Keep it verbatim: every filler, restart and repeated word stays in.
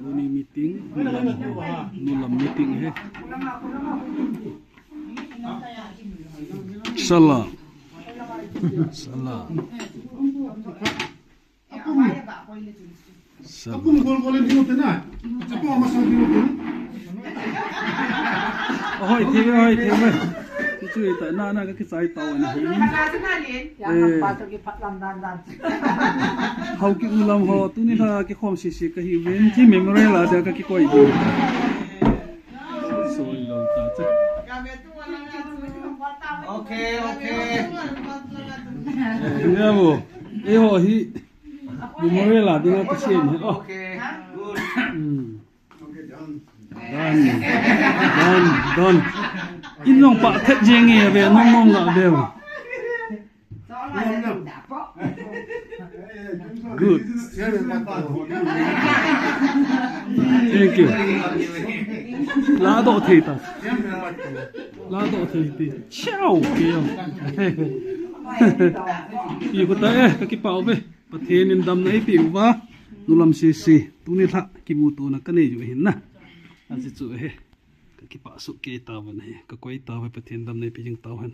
Tuni meeting, nulam, nulam meeting hi. Sala. Sala. Sala. Akum gol gol in hiu tena. Chapo masang hiu tena. Ahoi, thei ve, ahoi, thei ve. Chu chu ta, na, na, ka kichai tau ani. Yang pa chu kiphat lam dan dan. Hau ki ulam ho, tuni la kikhom sisi kahi uvin, ki memory la dia ka kikoi di. Soi lo ta che. Okay, okay. Nia bo. Eiho hi. Memory la dinga ka sem hi. Oh. Okay. Good. Hmm. Done. Done. Done. In jong pa thet jeng e ve, nong nong la ve. Good. Thank you. La doh thei ta. La doh thei ti. Chao. Ke yo. Pi ko ta e, ka kipah uve. Pathen in damna eipeh uva. Nulam sisi. Tuni lha kimuto na ka nei u hin na. Aji chu he. Ka kipah sukei tauve na he. Ka koi tauve Pathen damna eipeh jing tau hen.